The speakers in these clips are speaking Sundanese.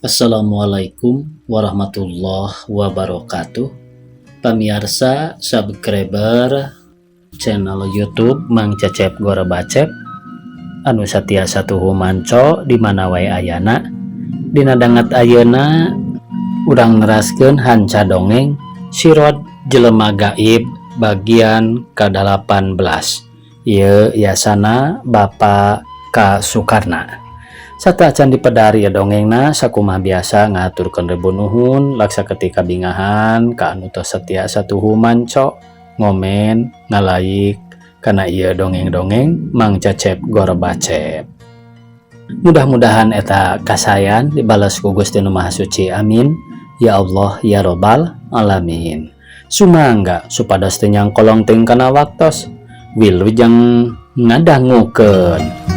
Assalamualaikum warahmatullahi wabarakatuh. Pamiarsa subscriber channel YouTube Mang Cecep Gorebacep anu satia satuhu manco di mana wae ayana. Dina danget ayeuna urang neraskeun hanca dongeng Sirod Jelema Gaib bagian ke-18. Ieu yasana Bapak K. Sukarna. Sateuacan dipedar ya dongengna, sakumaha biasa ngaturkeun rebu nuhun laksa ketika bingahan ka anu tos setia satuhu manco, ngomen, ngalaik kana ieu dongeng-dongeng Mang Cecep Gorebacep. Mudah-mudahan eta kasayan dibales ku Gusti Nu Maha Suci, amin ya Allah ya Robbal alamin. Sumangga supados teu nyangkolong teuing kana waktos, wilujeng ngadangukeun.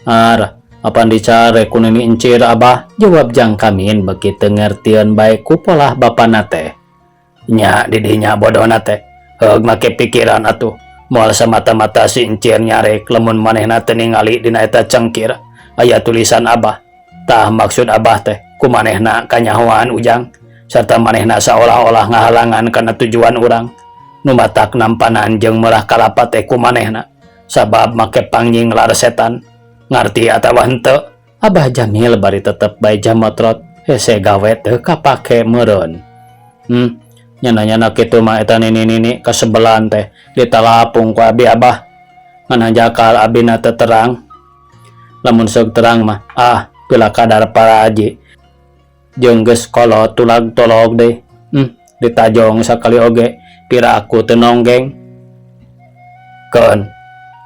Ar, apan dicare ku Nini Encir, Abah? Jawab Jang Kamin beki teu ngertieun bae ku polah bapana teh. Nya di dinya bodona teh. Heug make pikiran atuh. Moal samata-mata si Encir nyarek lamun manehna teu ningali dina eta cengkir aya tulisan Abah. Tah maksud Abah teh ku manehna kanyahoan Ujang sarta manehna saolah-olah ngahalangan kana tujuan urang. Nu matak nampanan jeung merah kalapa teh ku manehna sabab make pangyinglar setan. Ngarti atawa henteu? Abah Jamil bari tetep bae jamotrot hese gawe teu kapake meureun. Nyana-nyana kitu mah eta nini-nini kasebelan teh ditalapung ku abi Abah. Ngan hanjakal abina teu terang. Lamun seug terang mah ah pila kadar paraji. Jeung geus kolot tulag tolog deui. Ditajong sakali oge pira aku teu nonggeng. Keun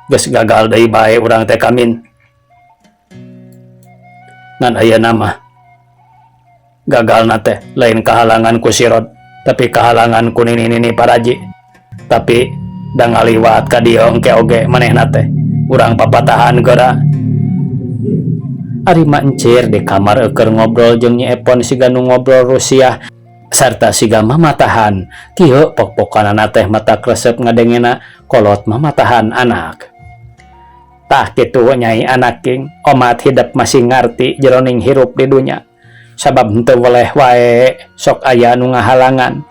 geus gagal deui bae urang teh Kamin. Ngan ayeuna mah gagalna teh lain kahalangan ku sirot tapi kahalangan ku nini-nini paraji. Tapi da ngaliwat ka dieu engke oge manehna teh urang papatahan geura. Ari Ma Encir di kamar eueur ngobrol jeung Nyi Epon siga nu ngobrol Rusia sarta siga mamatahan. Kieu pok-pokanana teh matak resep ngadengena kolot mamatahan anak. Tah kitu nyai anaking, omat hidep masih ngarti jeroning hirup di dunya. Sabab henteu weleh wae sok aya nu ngahalangan.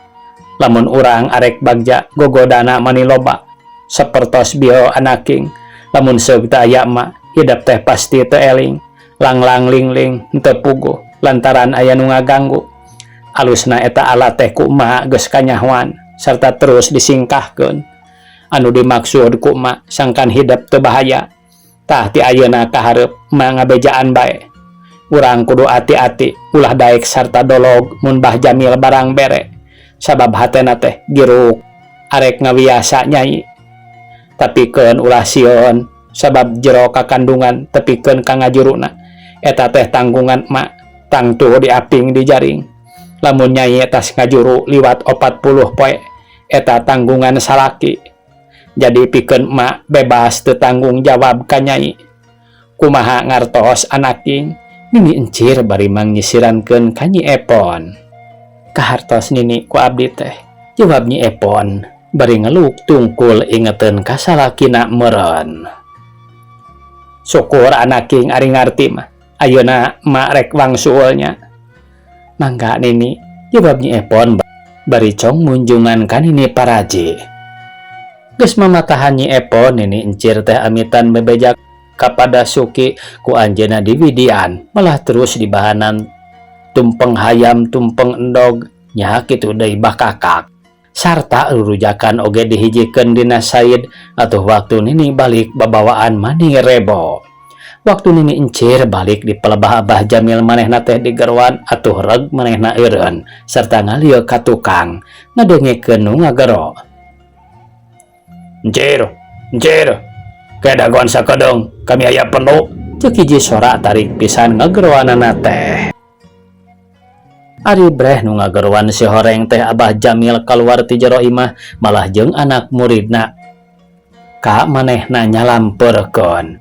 Lamun urang arek bagja gogodana mani loba. Sapertos bio anaking, lamun seug teu aya mah hidep teh pasti teu eling. Langlang lingling henteu puguh lantaran aya nu ngaganggu. Alusna eta alat teh ku emak geus kanyahoan sarta terus disingkahkeun. Anu dimaksud ku emak sangkan hidep teu bahaya. Tah ti ayeuna ka hareup emak ngabejaan bae. Urang kudu ati-ati ulah daek sarta dolog mun Bah Jamil barang bere. Sabab hatena teh giruk arek ngawiasa nyai. Tapi keun ulah sieun sabab jero kakandungan tepikeun ka ngajuruna. Eta teh tanggungan emak tangtu diaping di jaring. Lamun nyai tas ngajuru liwat 40 poe eta tanggungan salaki. Jadi pikeun emak bebas teu tanggung jawab ka nyai. Kumaha ngartos anaking? Nini Encir bari mangyisirankeun ka Nyi Epon. Kahartos nini ku abdi teh, jawab Nyi Epon bari ngeluk tungkul ingeteun ka salakina meureun. Syukur anaking ari ngarti mah. Ayeuna emak rek wangsulnya. Mangga nini, jawab Nyi Epon bari cong munjungan ka Nini Paraji. Geus mamatahan Nyi Epon, Nini Encir teh amitan bebeja kapada Suki ku anjeunna diwidian, malah terus dibahanan tumpeng hayam tumpeng endog nya kitu deui bakakak. Sarta rurujakan oge dihijikeun dina Said atuh waktu nini balik babawaan mani rebo. Waktu nini encir balik di pelebah Abah Jamil manehna teh digeroan atuh reg manehna eureun serta ngalieu ka tukang ngadengekeun nu ngagero. Encir, encir, ke dagoan sakedeung, kami aya perlu. Cek hiji sora tarik pisan ngageroanana teh. Ari breh nu ngageroan si horeng teh Abah Jamil kaluar ti jero imah malah jeung anak muridna ka manehna nyalampeurkeun.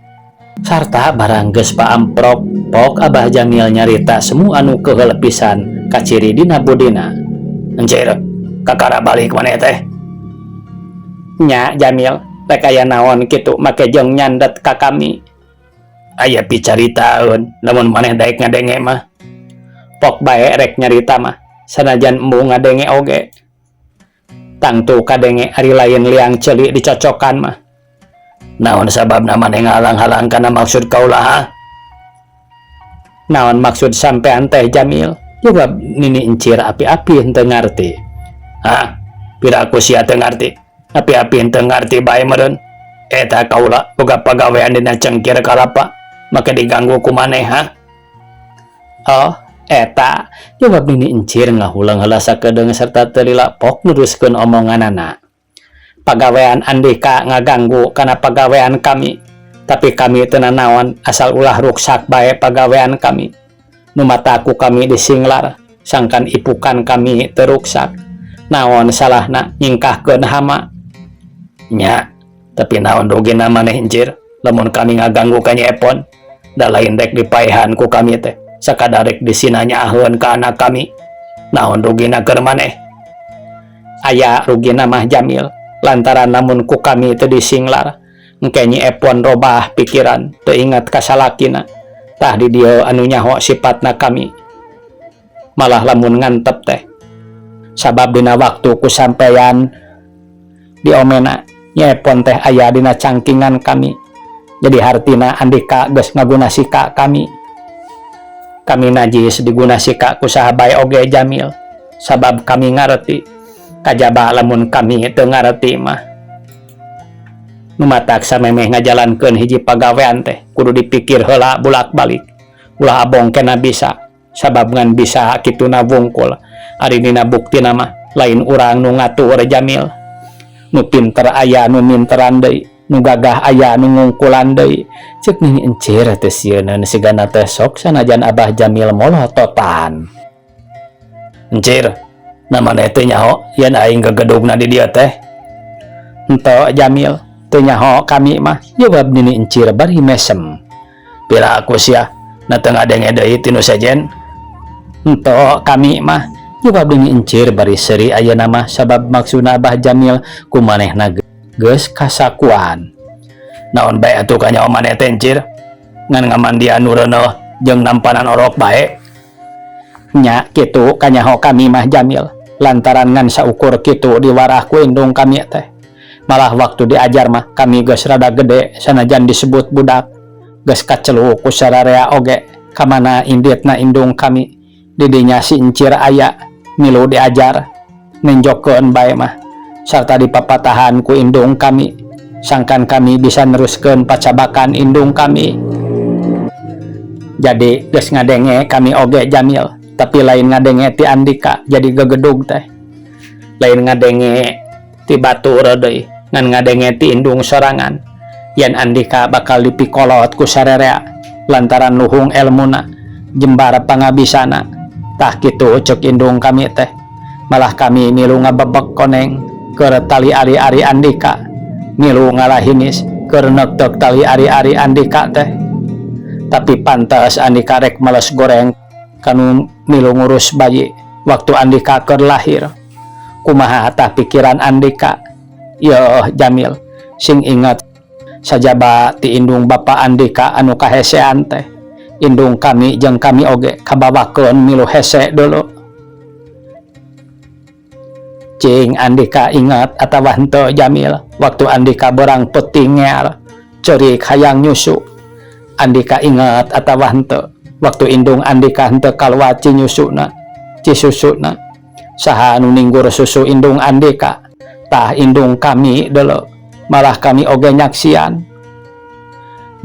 Sarta barang geus paamprok pok Abah Jamil nyarita semua anu keheul pisan kaciri dina budina. Encir, kakara balik maneh teh. Nya Jamil, rek aya naon kitu make jeung nyandet ka kami. Aya picaritaeun, lamun maneh daek ngadenge mah. Pok bae rek nyarita mah, sanajan embung ngadenge oge. Tangtu kadenge ari lain liang ceuli dicocokan mah. Naon sababna maneh ngahalang-halang kana maksud kaula ha? Naon maksud sampean teh Jamil? Jawab nini encir api-api henteu ngarti. Hah? Piraku sia teu ngarti? Api-api henteu ngarti bae meureun. Eta kaula boga pagawean dina cengkir kalapa, make diganggu ku maneh ha? Oh, eta. Jawab nini encir ngahuleng heula sakedeung serta teu lila pok neruskeun omonganana. Pagawean Andika ngaganggu kana pagawean kami, tapi kami teu nanaon asal ulah ruksak bae pagawean kami. Nu mata ku kami disinglar, sangkan ipukan kami teu ruksak. Naon salahna nyingkahkeun hama? Nya, tapi naon rugina maneh encir lamun kami ngaganggu ka Nyi Epon? Da lain rek dipaehan ku kami teh, sakadar rek disina nyaaheun ka anak kami. Naon rugina keur maneh? Aya rugina mah Jamil, lantaran lamun ku kami teu disinglar, engke Nyi Epon robah pikiran, teu ingat ka salakina. Tah di dieu anu nyaho sipatna kami. Malah lamun ngantep teh. Sabab dina waktu ku sampeyan diomena Nyi Epon teh aya dina cangkingan kami. Jadi hartina Andika geus ngaguna sika kami. Kami najis diguna sika ku saha bae oge Jamil. Sabab kami ngareti. Kajaba lamun kami teu ngareti mah. Nu matak samemeh ngajalankeun hiji pagawean teh kudu dipikir heula bulak-balik. Ulah abong kena bisa, sabab ngan bisa kituna wungkul. Ari dina buktina mah lain urang nu ngatur Jamil. Nu pinter aya nu minteran deui, nu gagah aya nu ngungkulan deui. Ceuk nini encir teh sieuneun sigana teh sok sanajan Abah Jamil molototan. Encir, na maneh teu nyaho yen aing gegedugna di dieu teh? Henteu Jamil, teu nyaho kami mah, jawab nini encir bari mesem. Pira aku sia, na teu ngadenge deui ti nu sejen? Henteu kami mah, jawab nini encir bari seuri ayeuna mah sabab maksudna Abah Jamil ku manehna geus kasakuan. Naon bae atuh kanyaho maneh teh encir? Ngan ngamandian nu reuneuh jeung nampanan orok bae. Nya kitu kanyaho kami mah Jamil, lantaran ngan saukur kitu diwarah ku indung kami teh. Malah waktu diajar mah kami geus rada gede sanajan disebut budak. Geus kaceluk ku sararea oge kamana inditna indung kami. Didinya si encir aya milu diajar nenjokeun bae mah sarta dipapatahan ku indung kami sangkan kami bisa neruskeun pacabakan indung kami. Jadi geus ngadenge kami oge Jamil, tapi lain ngadenge ti Andika jadi gegedug teh. Lain ngadenge ti batur deui, ngan ngadenge ti indung sorangan. Yen Andika bakal dipikolot ku sarerea lantaran luhung elmuna, jembar pangabisana. Tah kitu ceuk indung kami teh. Malah kami milu ngabebek koneng keur tali ari-ari Andika, milu ngalahinis keur nektek tali ari-ari Andika teh. Tapi pantas Andika rek males goreng kanu milu ngurus bayi waktu Andika keur lahir. Kumaha tah pikiran Andika? Yoh Jamil, sing ingat sajaba ti indung bapa Andika anu kahesean teh. Indung kami jeung kami oge kabawakeun milu hese dulu. Cing Andika ingat atawa henteu Jamil waktu Andika berang peuting ngear ceurik hayang nyusu. Andika ingat atawa henteu waktu indung Andika henteu kaluar ci nyusuna, ci susuna. Saha anu ninggur susu indung Andika? Tah indung kami deuleu, malah kami oge nyaksian.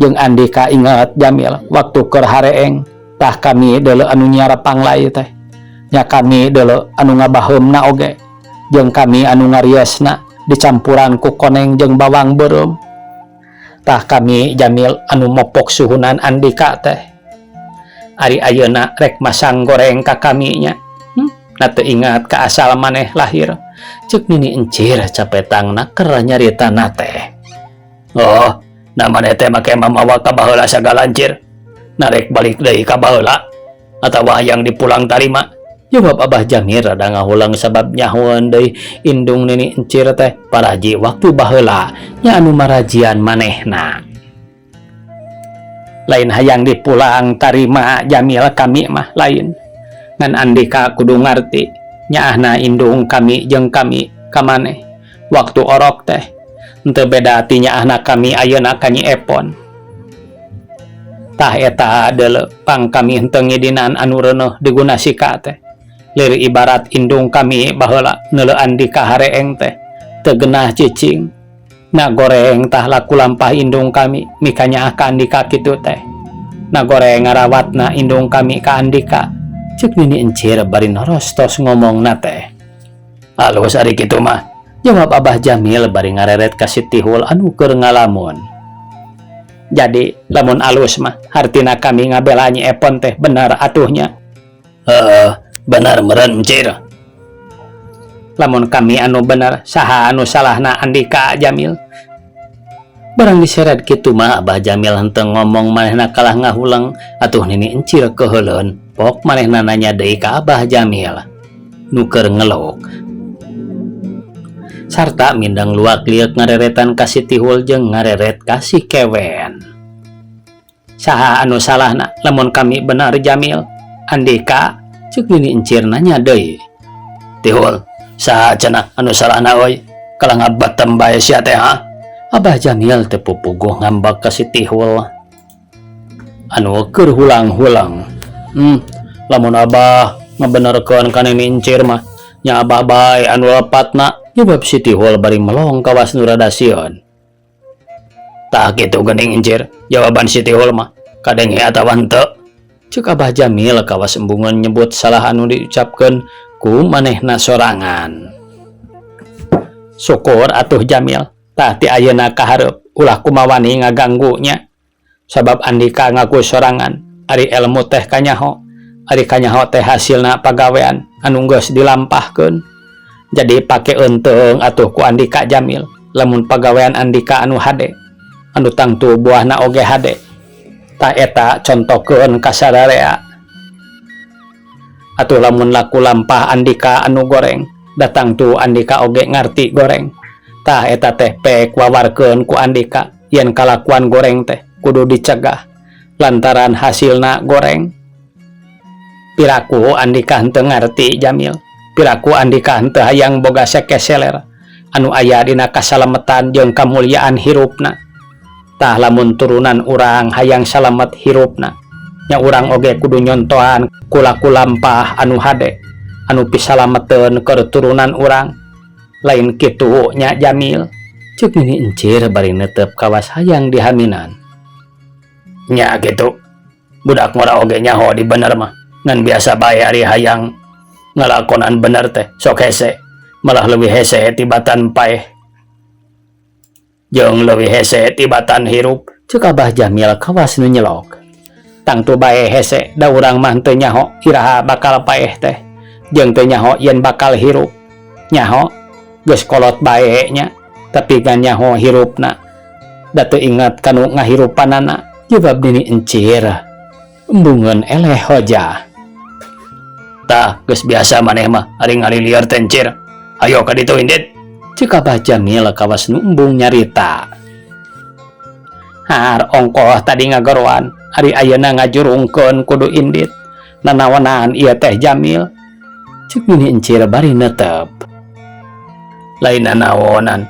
Jeung Andika inget Jamil waktu keur hareeng, tah kami deuleu anu nyiar panglai teh. Nya kami deuleu anu ngabaheumna oge, jeung kami anu ngariesna dicampuran ku koneng jeung bawang beureum. Tah kami Jamil anu mopok suhunan Andika teh. Ari ayeuna rek masang goreng ka kami nya. Na teu ingat ka asal maneh lahir. Ceuk Nini Encir capetangna keur nyaritana teh. Oh, na maneh teh make mamawa ka baheula sagala, Encir. Na rek balik deui ka baheula atawa hayang dipulang tarima? Jawab Abah Jamil rada ngahuleng sabab nyahoeun deui indung Nini Encir teh paraji waktu baheula nya anu marajian manehna. Lain hayang dipulang tarima, Jamil, kami mah lain. Ngan Andika kudu ngarti nyaahna indung kami jeung kami ka maneh waktu orok teh henteu beda ti nyaahna kami ayeuna ka Nyi Epon. Tah eta deuleu pang kami henteu ngidinan anu reuneuh diguna sika teh. Lir ibarat indung kami baheula neuleu Andika hareeng teh teu genah cicing. Na goreng tah laku lampah indung kami mika nyaah ka Andika kitu teh. Na goreng ngarawatna indung kami ka Andika. Ceuk Nini Encir bari norostos ngomongna teh. Alus ari kitu mah, jawab Abah Jamil bari ngareret ka si Tihul anu keur ngalamun. Jadi lamun alus mah hartina kami ngabela Nyi Epon teh bener atuh nya? Heeh, bener meureun, Encir. Lamun kami anu bener, saha anu salahna, Andika, Jamil? Barang diseret kitu mah Abah Jamil henteu ngomong, manehna kalah ngahuleng. Atuh Nini Encir keuheuleun, pok manehna nanya deui ka Abah Jamil nu keur ngeluk sarta mindeng luak lieuk ngareretan ka si Tihul jeung ngareret ka si Kewen. Saha anu salahna lamun kami bener, Jamil, Andika? Ceuk Nini Encir nanya deui. Tihul, saha cenah anu salahna euy? Kalah ngabetem bae sia teh ha? Abah Jamil teu pupuguh ngambek ka si Tihul anu keur hulang-hulang. Lamun Abah ngabenerkeun ka Nini Encir mah nya Abah bae anu lepatna, jawab si Tihul bari melong kawas nu rada sieun. Tah kitu geuning, Encir, jawaban si Tihul mah kadenge atawa henteu? Ceuk Abah Jamil kawas embungeun nyebut salah anu diucapkeun ku manehna sorangan. Syukur atuh, Jamil. Tah ti ayeuna ka hareup ulah kumawani ngaganggu nya. Sabab Andika ngaku sorangan ari elmu teh kanyaho, ari kanyaho teh hasilna pagawean anu geus dilampahkeun. Jadi pake eunteung atuh ku Andika, Jamil, lamun pagawean Andika anu hade anu tangtu buahna oge hade. Tah eta contokeun ka sararea. Atuh lamun laku lampah Andika anu goreng, datang tu Andika oge ngarti goreng. Tah eta teh pek wawarkeun ku Andika yen kalakuan goreng teh kudu dicegah lantaran hasilna goreng. Piraku Andika henteu ngarti, Jamil? Piraku Andika henteu hayang boga sekeseler anu aya dina kasalametan jeung kamulyaan hirupna? Tah lamun turunan urang hayang salamet hirupna nya urang oge kudu nyontohan ku laku lampah anu hade anu pisalameteun keur turunan urang. Lain kitu nya, Jamil? Ceuk Nini Encir bari netep kawas hayang dihaminan. Nya kitu, budak ngora oge nyaho di bener mah, ngan biasa bae ari hayang ngalakonan bener teh sok hese, malah leuwih hese tibatan paeh jeung leuwih hese tibatan hirup, ceuk Abah Jamil kawas nu nyelok. Tangtu bae hese, da urang mah teu nyaho iraha bakal paeh teh jeung teu nyaho yen bakal hirup. Nyaho geus kolot bae nya, tapi ngan nyaho hirupna da teu inget kanu ngahirupanana, jawab Nini Encir embungeun eleh hojah. Tah geus biasa maneh mah ari ngalilieur teh, Encir. Ayo ka ditu indit, ceuk Abah Jamil kawas nu embung nyarita. Har ongkoh tadi ngagoroan, ari ayeuna ngajurungkeun kudu indit. Nanaonan ieu teh, Jamil? Ceuk Nini Encir bari netep. Lain nanaonan,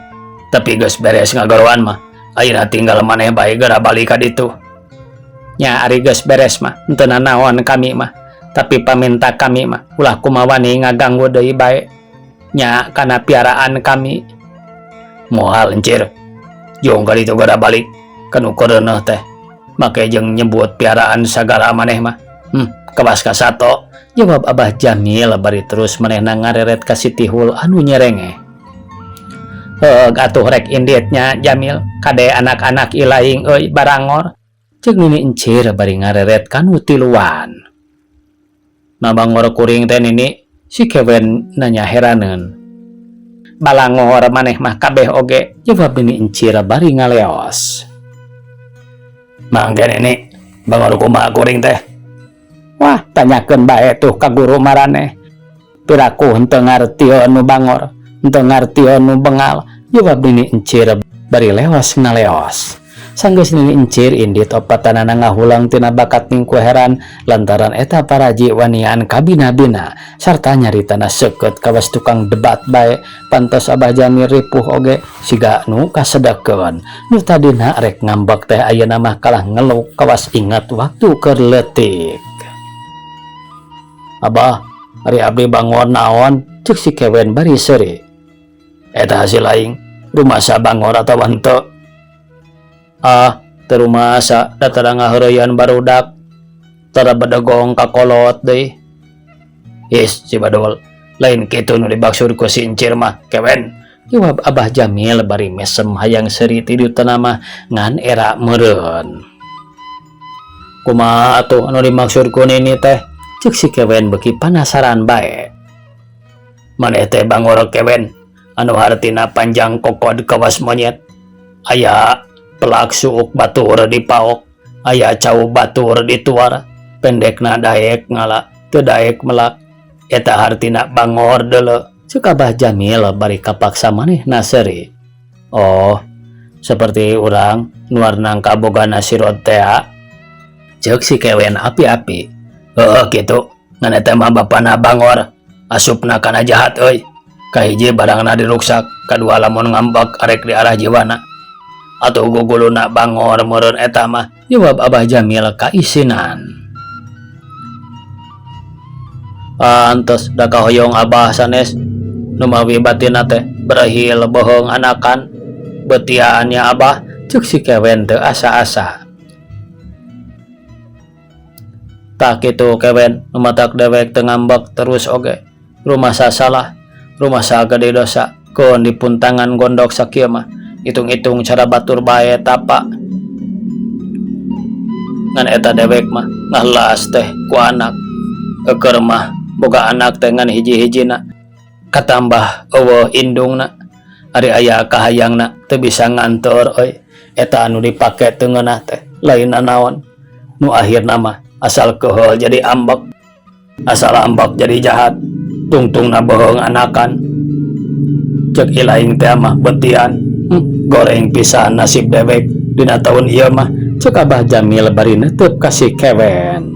tapi geus beres ngagoroan mah ayeuna tinggal maneh bae geura balik ka ditu. Nya ari geus beres mah henteu nanaon kami mah. Tapi paminta kami mah ulah kumawani ngaganggu deui bae nya kana piaraan kami. Moal encir. Jung ka ditu gera balik kanu keureuneuh teh. Make jeung nyebut piaraan sagala maneh mah. Kawas ka sato, jawab Abah Jamil bari terus manehna ngareret ka si Tihul anu nyerengeh. Heug atuh rek indit nya Jamil, kade anak-anak ilaing euy barangor, ceuk Nini Encir bari ngareret ka nu tiluan. Nah bangor kuring teh Nini, si Kewen nanya heraneun. Balangor maneh mah kabeh oge, jawab Nini Encir bari ngaleos. Mangke Nini, bangor kumaha kuring teh? Wah, tanyakeun bae tuh ka guru maraneh. Piraku henteu ngartieun nu bangor, henteu ngartieun nu bengal, jawab Nini Encir bari leos ngaleos. Sanggeus Nini Encir indit opatanana ngahulang tina bakat ningku heran lantaran eta paraji wanian kabina-bina sarta nyaritana seukeut kawas tukang debat bae pantos Abah Jamil ripuh oge siga nu kasedekeun. Nu tadina rek ngambek teh ayeuna mah kalah ngeluk kawas inget waktu keur leutik. Abah, ari abdi bangor naon? Ceuk si Kewen bari seuri. Eta hasil aing, rumasa bangor atawa henteu? Ah, teu rumasa da tara ngaheureuyaan barudak. Tara bedegong ka kolot deui. Is, si badul, lain kitu nu dimaksud ku si Encir mah, Kewen. Jawab Abah Jamil bari mesem hayang seuri ti dituna mah ngan era meureun. Kumaha atuh anu dimaksud ku nini teh? Ceuk si Kewen beuki panasaran bae. Maneh teh bangor Kewen, anu hartina panjang kokod kawas monyet. Aya pelak suuk batur dipaok, aya cau batur dituar, pendekna daek ngala, teu daek melak. Eta hartina bangor deuleu, ceuk Abah Jamil bari kapaksa manehna seuri. Oh, seperti urang nuar nangka bogana sirot tea. Ceuk si Kewen api-api. Heueuh kitu, ngan eta mah bapana bangor, asupna kana jahat euy. Kahiji barangna diruksak, kadua lamun ngambek arek diarah jiwana. Atuh guguluna bangor meureun eta mah, jawab Abah Jamil kaisinan. Pantes da kahoyong Abah sanes numawi batinna teh berehil bohong anakan betiaan nya Abah, ceuk si Kewen teu asa-asa. Tah kitu Kewen, nu matak dewek teu ngambek terus oge. Rumasa salah, rumasa gede dosa, keun dipuntangan gondok sakieu mah. Itung-itung cara batur bae tapa. Ngan eta dewek mah ngahelas teh ku anak. Eukeun mah boga anak teh ngan hiji-hijina. Katambah eueuh indungna. Ari aya kahayangna teu bisa nganteur euy. Eta anu dipake teu ngeunah teh lain nanaon. Nu akhirna mah asal keuheul jadi ambek, asal ambek jadi jahat, tungtungna beuheung anakan. Ceuk ilaing teh mah betian, goreng pisan nasib dewek dina taun ieu mah, ceuk Abah Jamil bari neuteub ka si Kewen.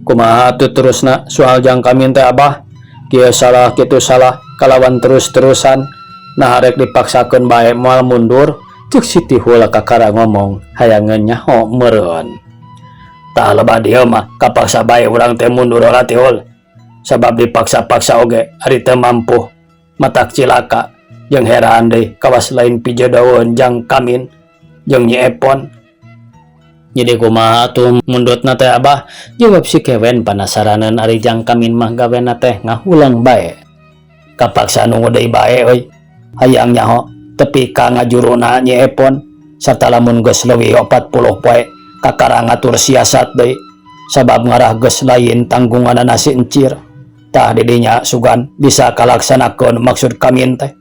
Kumaha atuh terusna soal jang kamin teh Abah? Kieu salah kitu salah kalawan terus-terusan. Nah rek dipaksakeun bae moal mundur, ceuk si Tihul kakara ngomong hayangeun nyaho meureun. Tah lebah dieu mah kapaksa bae urang teh mundur heula Tihul. Sabab dipaksa-paksa oge ari teu mampu matak cilaka jeung heran deui kawas lain pijodoheun jang kamin jeung Nyi Epon. Jadi kumaha atuh mundutna teh Abah? Jawab si Kewen panasaraneun ari jang kamin mah gawena teh ngahulang bae. Kapaksa nunggu deui bae euy. Hayang nyaho tepi ka ngajuruna Nyi Epon sarta lamun geus leuwih 40 poe kakara ngatur siasat deui sabab ngarah geus lain tanggunganana si Encir. Tah didinya sugan bisa kalaksanakeun maksud kamin teh.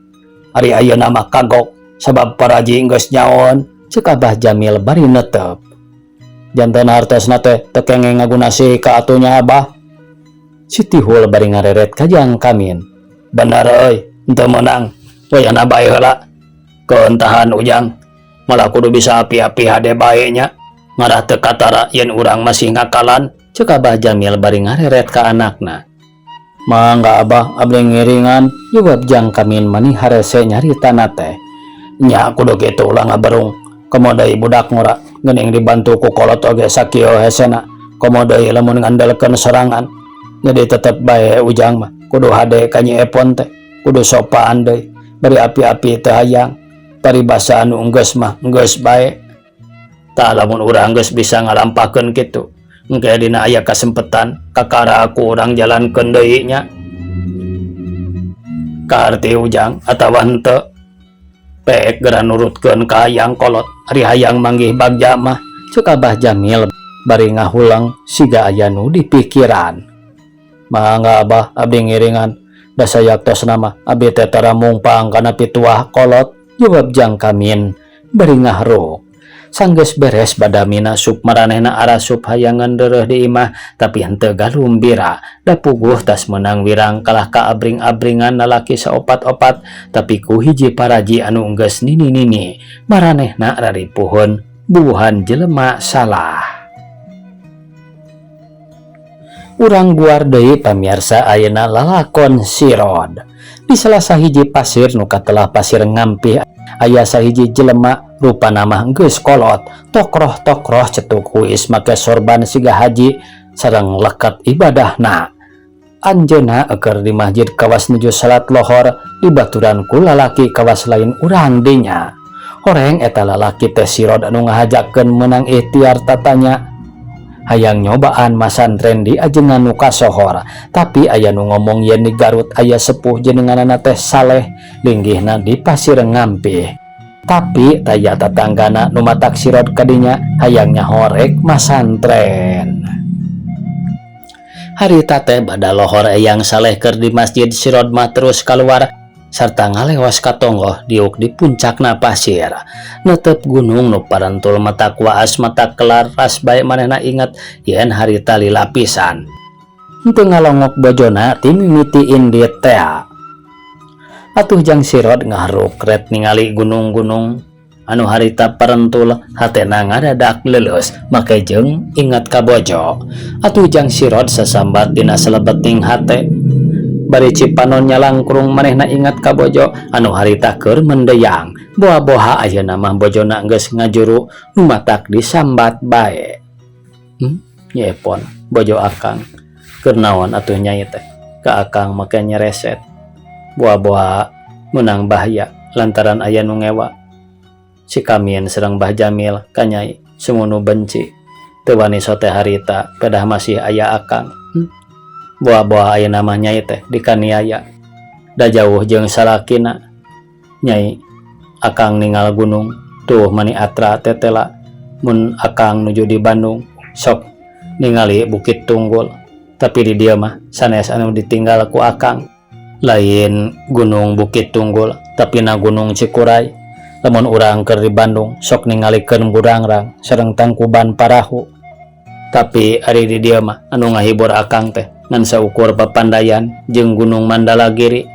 Ari ayeuna mah kagok sabab paraji geus nyaon, ceuk Abah Jamil bari netep. Janten hartosna teh teu kengeng ngagunasi ka atuh nya Abah. Si Tihul bari ngareret ka jang kamin. Bener euy, henteu meunang. Wayahna bae heula. Keun tahan ujang. Malah kudu bisa api-api hade bae nya. Ngarah teu katara yen urang masih ngakalan, ceuk Abah Jamil bari ngareret ka anakna. Mangga Abah, abdi ngiringan, jawab jang kamin mani harese nyaritana teh. Nya kudu kitu ulah ngaberung. Komo deui budak ngora geuning dibantu ku kolot oge sakieu hesena. Komo deui lamun ngandalkeun sorangan. Jadi tetep bae Ujang mah kudu hade ka Nyi Epon teh, kudu sopan deui, bari api-api teu hayang. Paribasa anu enggeus mah enggeus bae. Tah lamun urang geus bisa ngalampahkeun kitu, engke dina aya kasempetan kakara ku urang jalankeun deui nya. Kaharti Ujang atawa henteu? Pek geura nurutkeun ka hayang kolot, ari hayang manggih bagja mah, ceuk Abah Jamil bari ngahuleng siga aya nu dipikiran. Mangga Abah, abdi ngiringan, da sayaktosna mah abdi teh tara mungpang kana pituah kolot, jawab Jang Kamin bari ngahruk. Sanggeus beres badamina sup maranehna arasup hayangan deureuh di imah tapi henteu galumbira da puguh tas meunang wirang kalah ka abring-abringan lalaki saopat-opat tapi ku hiji paraji anu enggeus nini-nini maranehna raripuheun bubuhan jelema salah. Urang guar deui pamiarsa ayeuna lalakon sirod. Di salah sahiji pasir nu katelah pasir ngampih aya sahiji jelema rupana mah geus kolot tokroh-tokroh cetuk huis make sorban siga haji sareng leket ibadahna. Anjeunna eukeur di masjid kawas nuju salat lohor dibaturan ku lalaki kawas lain urang dinya. Horeng eta lalaki teh sirod anu ngahajakeun meunang ikhtiar tatanya hayang nyobaan masantren di ajengan nu kasohor tapi aya nu ngomong yen di Garut aya sepuh jenenganana teh Saleh linggihna di Pasir Ngampih tapi taya tatanggana nu matak sirod kadinya hayang nyahorek masantren. Harita teh bada lohor Eyang Saleh keur di masjid sirod mah terus kaluar sarta ngalewas ka tonggoh diuk di puncakna pasir netep gunung nu parantul matak waas matak kelar ras bae manehna inget yen harita lila pisan henteu ngalongok bojona ti mimiti indit tea. Atuh Jang Sirod ngaharuk ret ningali gunung-gunung anu harita parentul hatena ngadadak leuleus make jeung inget ka bojo. Atuh Jang Sirod sasambat dina salebeting hate bari cipanon nyalangkrung manehna ingat ka bojo anu harita keur mendeyang boa-boha ayeuna mah bojona geus ngajuru nu matak disambat bae. Nyepon bojo akang keur naon atuh nyai teh ka akang make nyereset boa-boa meunang bahaya lantaran aya nu ngewa si Kamin sareng Bah Jamil ka nyai sumunu benci teu wani sote harita pedah masih aya akang. Boa-boa ayeuna mah nyai teh dikaniaya da jauh jeung salakina. Nyai, akang ningal gunung tuh mani atra tetela mun akang nuju di Bandung sok ningali Bukit Tunggul tapi di dieu mah sanes anu ditinggal ku akang lain gunung Bukit Tunggul tapi na Gunung Cikuray. Lamun urang keur di Bandung sok ningalikeun burangrang sareng tangkuban parahu tapi ari di dieu mah anu ngahibur akang teh ngan saukur papandayan jeung Gunung Mandalagiri.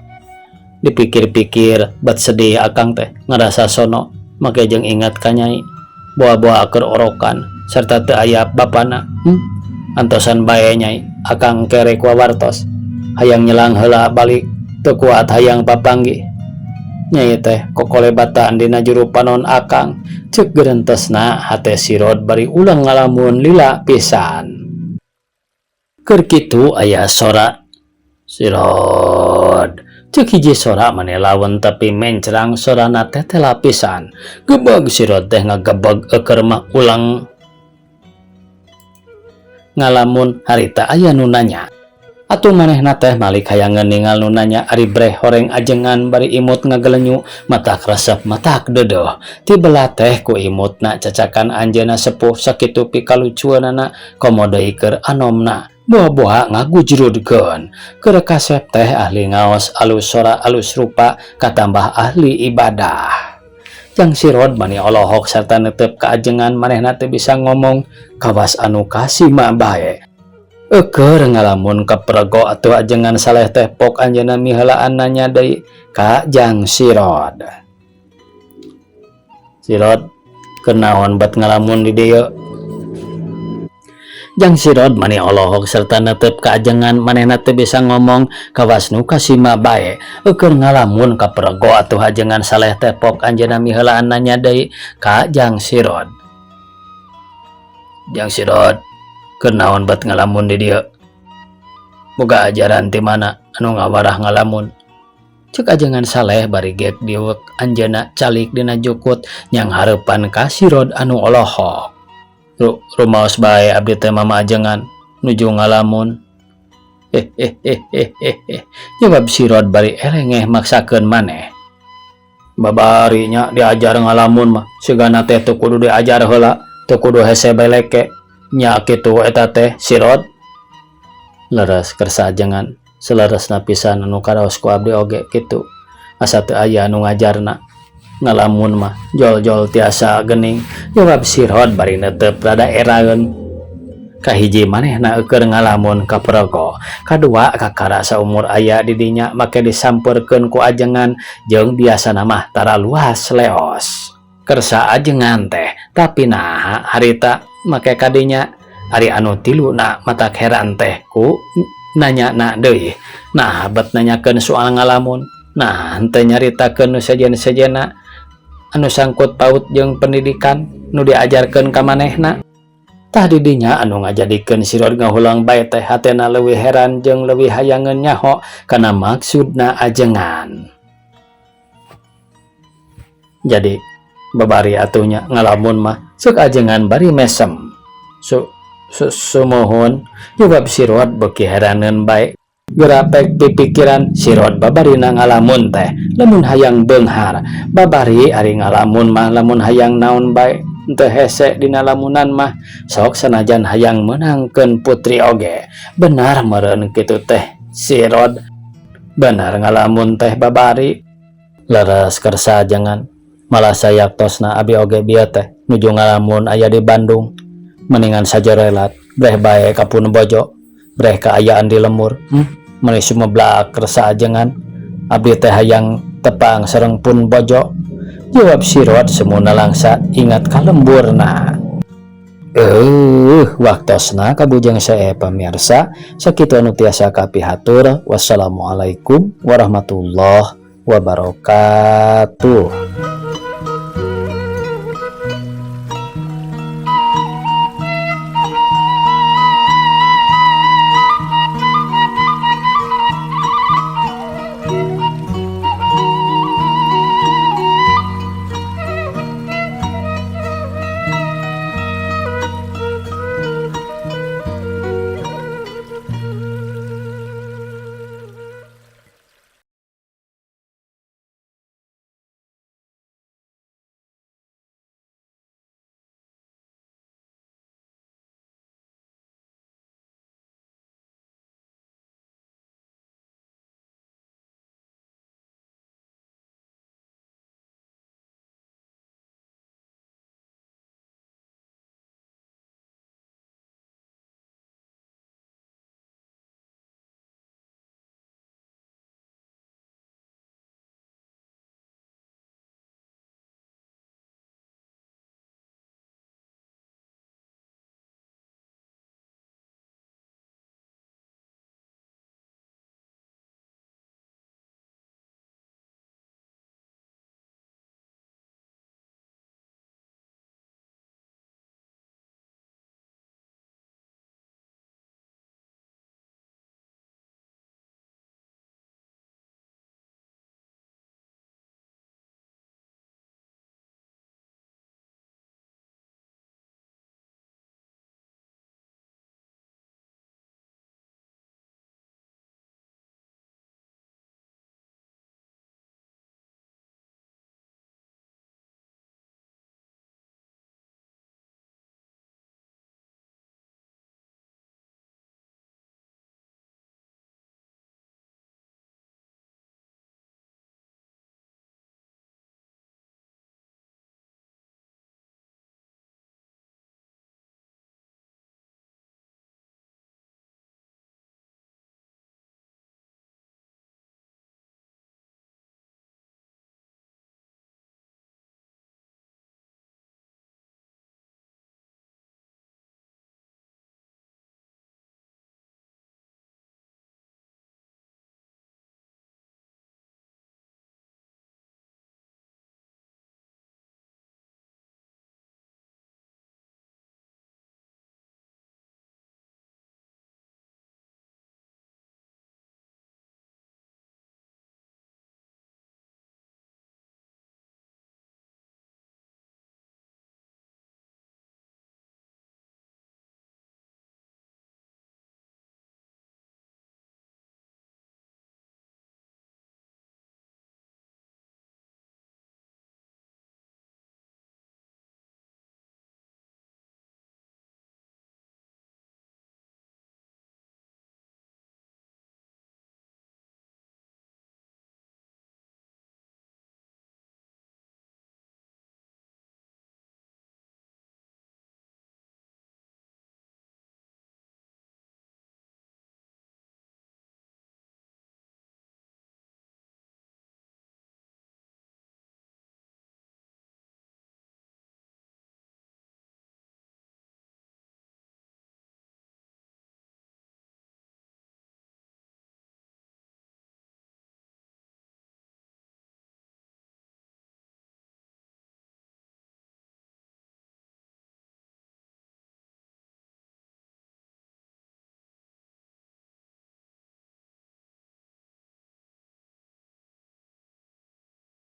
Dipikir-pikir bat sedih akang teh ngarasa sono make jeung ingat ka nyai boa-boa keur orokan serta teu aya bapana. Antosan bae nyai, akang kere ku wartos hayang nyelang heula balik teu kuat hayang papanggih nyai teh kokolebatan dina juru panon akang, ceuk gerentesna hate sirod bari ulang ngalamun lila pisan. Keur kitu aya sora sirod ceuk hiji sora mane lawan tapi mencrang sorana teh tetela pisan. Gebeg sirod teh ngagebeg eukeur mah ulang ngalamun harita aya nu nanya. Atuh manehna teh malik hayangeun ningal nu nanya ari breh horeng ajengan bari imut ngagelenyu matak resep matak deudeuh tibelah teh ku imutna cacakan anjeunna sepuh sakitu pikalucueunana komo deui keur anomna boa-boa ngagujrudkeun keur kasep teh ahli ngaos alus sora alus rupa katambah ahli ibadah. Jang Sirod mani olohok sarta netep ka ajengan manehna teu bisa ngomong kawas anu kasima bae. Eukeur ngalamun kapergo atuh ajengan Saleh teh pok anjeunna miheulaan nanya deui ka Jang Sirod. Sirod, keur naon bet ngalamun di dieu? Jang Sirod mani olohok serta netep ka ajengan manehna teu bisa ngomong kawas nu kasima bae. Eukeur ngalamun kapergo atuh ajengan Saleh teh pok anjeunna miheulaan nanya deui ka Jang Sirod. Jang Sirod, Keur naon bet ngalamun di dieu? Boga ajaran ti mana anu ngawarah ngalamun? Cek Ajengan Saleh bari gek diwek anjeunna calik dina jukut nyanghareupan ka Sirod anu olohok. Rumaos bae abdi teh Mama Ajengan nuju ngalamun. Hehehehehe jawab Sirod bari elengeh maksakeun maneh. Babari nya diajar ngalamun mah sigana teh teu kudu diajar heula teu kudu hese beleke nya kitu eta teh Sirod. Leres kersa Ajengan saleresna pisan anu karaos ku abdi oge kitu asa teu aya anu ngajarna ngalamun mah jol-jol tiasa geuning jawab Sirod bari neuteup rada eraeun. Kahiji manehna eueur ngalamun kaperego, kadua kakara saumur aya di dinya make disampeurkeun ku Ajengan jeung biasana mah tara luas leos. Kersa Ajengan teh tapi naha harita make kadinya ari anu tiluna matak heran teh ku nanyana deui naha bet nanyakeun soal ngalamun nah henteu nyaritakeun nu sejen-sejenna anu sangkut paut jeung pendidikan nu diajarkeun ka manehna. Tah di dinya anu ngajadikeun Sirod ngahulang bae teh hatena leuwih heran jeung leuwih hayangeun nyaho kana maksudna Ajengan. Jadi babari atuh nya ngalamun mah ceuk Ajengan bari mesem. Sumuhun jawab Sirod beuki heraneun bae. Geura pek pipikiran Sirod babarina ngalamun teh lamun hayang beunghar babari ari ngalamun mah lamun hayang naon bae henteu hese dina lamunan mah sok sanajan hayang meunangkeun putri oge benar meureun kitu teh Sirod benar ngalamun teh babari leres kersa Ajengan malah sayaktosna abi oge bieu teh nuju ngalamun aya di Bandung mendingan sajorelat breh bae ka pun bojo breh kaayaan di lembur meuni sumeblak kersa Ajengan abdi teh hayang tepang sareng pun bojo jawab Sirod semuna langsa ingat ka lemburna. Waktosna kabujeng sae pamirsa sakitu anu tiasa kapihatur. Wassalamualaikum warahmatullahi wabarakatuh.